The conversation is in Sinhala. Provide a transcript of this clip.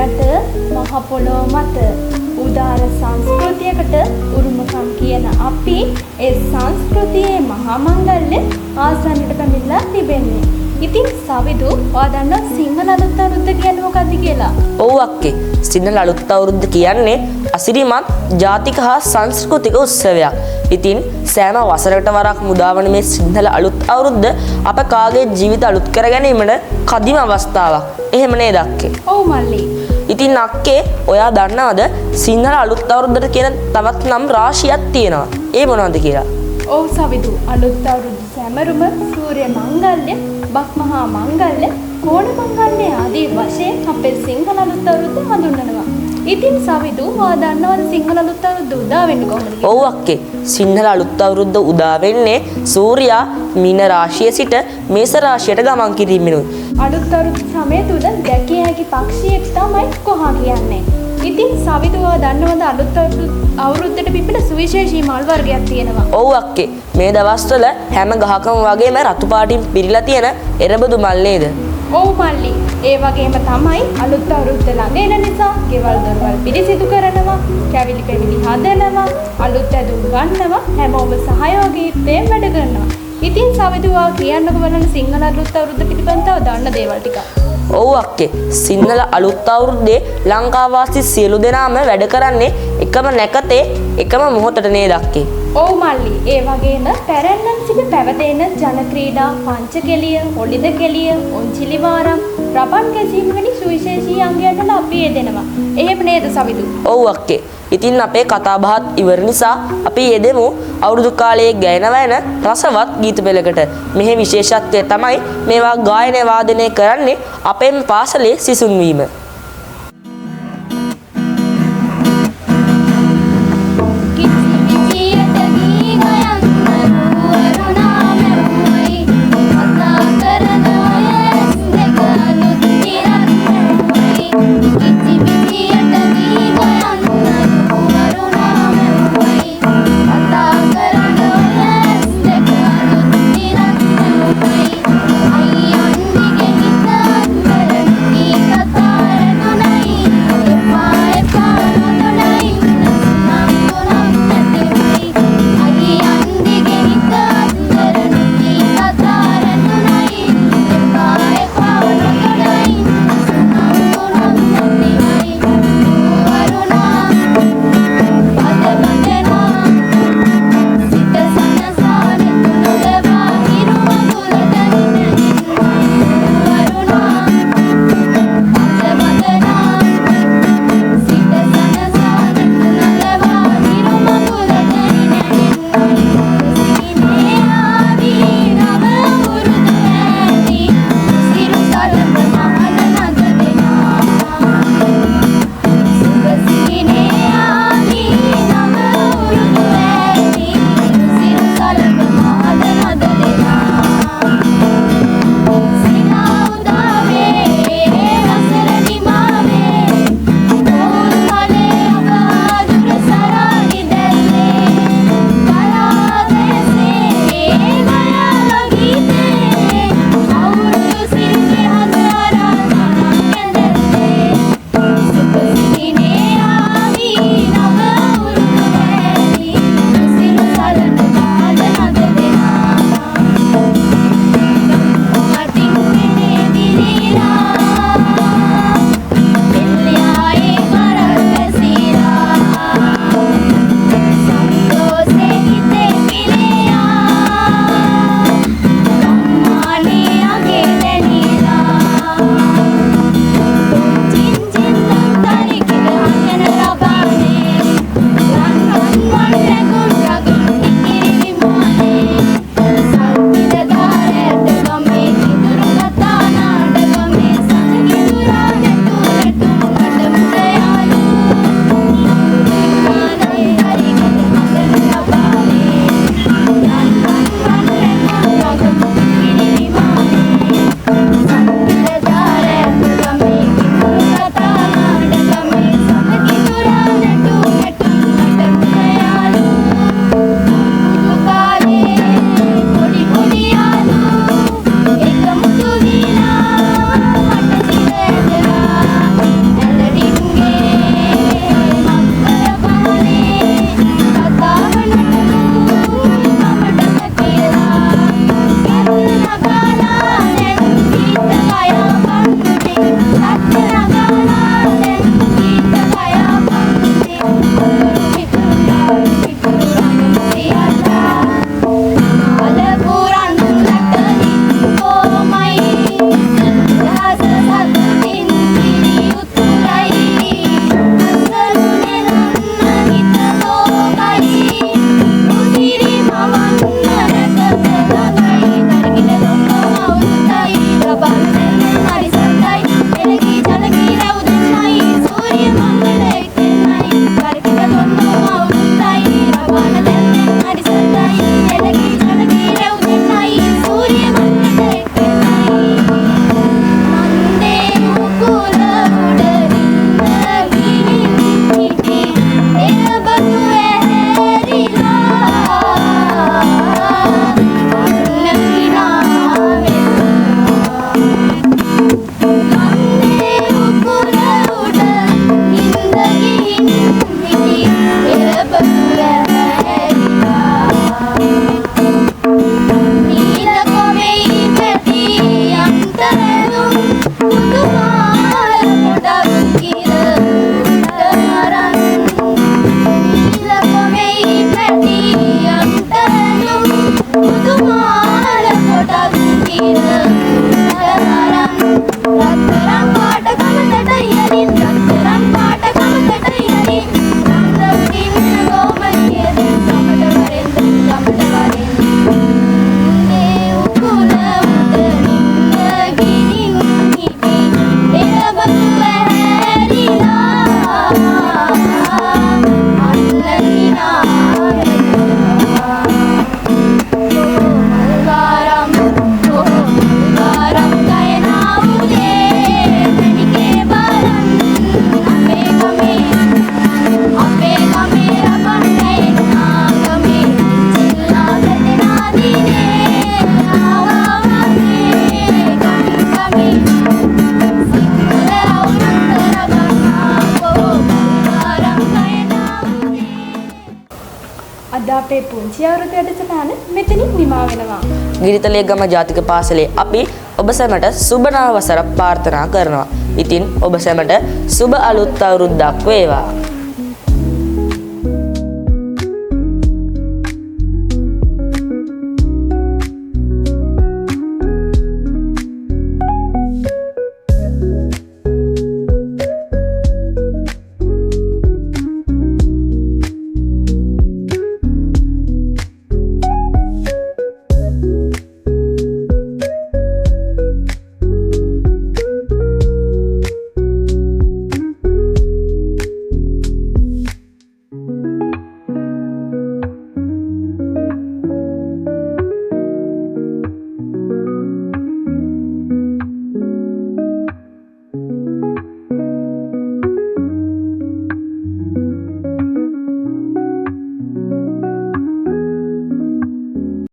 යට මහ පොළොව මත උදාර සංස්කෘතියකට උරුමකම් කියන අපි ඒ සංස්කෘතියේ මහා මංගල්‍ය ආසන්නට පැමිණලා තිබෙන්නේ. ඉතින් සවිදු, ඔයා දන්නවා සිංහල අලුත් අවුරුද්ද කියන්නේ මොකද්ද කියලා? ඔව් අක්කේ. සිංහල අලුත් අවුරුද්ද කියන්නේ අසිරිමත් ජාතික හා සංස්කෘතික උත්සවයක්. ඉතින් සෑම වසරකට වරක් මුදාවන මේ සිංහල අලුත් අවුරුද්ද අප කාගේ ජීවිත අලුත් කර ගැනීමට කදිම අවස්ථාවක්. එහෙම නේද අක්කේ? ඔව් මල්ලි. ඉතින් අක්කේ, ඔයා දන්නවද සිංහල අලුත් අවුරුද්දට කියන තවත් නම් රාශියක් තියෙනවා. ඒ මොනවද කියලා? ඔව් සවිදු, අලුත් අවුරුදු සැමරුම සූර්ය මංගල්‍ය, බක්මහා මංගල්‍ය, කෝණ මංගල්‍ය ආදී වශයෙන් අපේ සිංහල අලුත් අවුරුද්ද හඳුන්වනවා. ඉතින් සවිදු, ඔයා දන්නවද සිංහල අලුත් අවුරුද්ද උදා වෙන්නේ කොහොමද කියලා? ඔව් අක්කේ. සිංහල අලුත් අවුරුද්ද උදා වෙන්නේ සූර්යා මීන රාශියේ සිට මේෂ රාශියට ගමන් කිරීමෙනුයි. අලුත් අවුරුදු සමය තුල දැකිය හැකි පක්ෂියෙක් තමයි කොහා කියන්නේ. ඉතින් සවිදු, ඔයා දන්නවද අලුත් අවුරුද්දට පිපෙන සුවිශේෂී මල් වර්ගයක් තියෙනවා? ඔව් අක්කේ. මේ දවස්වල හැම ගහකම වගේම රතු පාටින් පිරීලා තියෙන එරබදු මල් නේද? ඔව් මල්ලි. ඒ වගේම තමයි අලුත් අවුරුද්ද ළඟ එන නිසා ගෙවල් දොරවල් පිරිසිදු කරනවා, කැවිලි පැවිලි හදනවා, අලුත් ඇඳුම් ගන්නවා, හැමෝම සහයෝගීත්වයෙන් වැඩ කරනවා. ඉතින් සවිදු, ඔයා කියන්නකෝ බලන්න සිංහල අලුත් අවුරුද්ද පිළිබඳව දන්න දේවල් ටිකක්. ඔව් අක්කේ. සිංහල අලුත් අවුරුද්දේ ලංකාවාසී සියලු දෙනාම වැඩ කරන්නේ එකම නැකතේ එකම මොහොතට නේද අක්කේ? ඔව් මල්ලි. ඒ වගේම පැරැන්නන් සිට පැවතෙන ජන ක්‍රීඩා පංචකෙළිය, ඔලිද කෙළිය, ඔන්චිලි වාරම්, රබන් ගැසීම වැනි සුවිශේෂී අංගයන් වල අපි යෙදෙනවා. එහෙම නේද සවිදු? ඔව් අක්කේ. ඉතින් අපේ කතා බහත් ඉවර නිසා අපි යෙදෙමු අවුරුදු කාලයේ ගැයන වයන රසවත් ගීත පෙළකට. මෙහි විශේෂත්වය තමයි මේවා ගායනය වාදනය කරන්නේ අපේම පාසලේ සිසුන් වීම. කිචි කිචියට ගී ගයන්න රුවරුණා මැව්වයි, කතා කරන අය ඇස් දෙක අලුත් ඉරක් මැව්වයි. කිචි පිචියට ගී ගයන්න රුවරුණා මැව්වයි, කතා කරන අය ඇස් දෙක අලුත් ඉරක් මැව්වයි. අයියන්ගේ හිත අතර නොකී කතා රත්තරන් පාට කමතට ඉහළින්, රත්තරන් පාට කමතට ඉහළින්. රන්ද උඩින් එන ගෝමලිය දැන් ගමට වරෙන්, දැන් ගමට වරෙන්. මේ උකුල උඩ නිම්ම ගිනින් හිටි එරබදු වැහැරිලා අන්න හිනා වෙනවා. මල්වාරම් මල්වාරම් ගයනා උදේ මැණිකේ බලන් අපේ ගමේ, අපේ ගමේ රබන් ඇයෙනා ගමේ චිල්ලා වැදෙනා දිනේ ආවා වගේ ගමින් ගමින් සිංහල අවුරුද්ද රබන් ආවෝ මල්වාරම් ගයනා උදේ. අද අපේ පුංචි අවුරුදු වැඩසටහන මෙතනින් නිමා වෙනවා. ගිරිතලේ ගම ජාතික පාසලේ අපි ඔබ සැමට සුබ නව වසරක් ප්‍රාර්ථනා කරනවා. ඉතින් ඔබ සැමට සුබ අලුත් අවුරුද්දක් වේවා.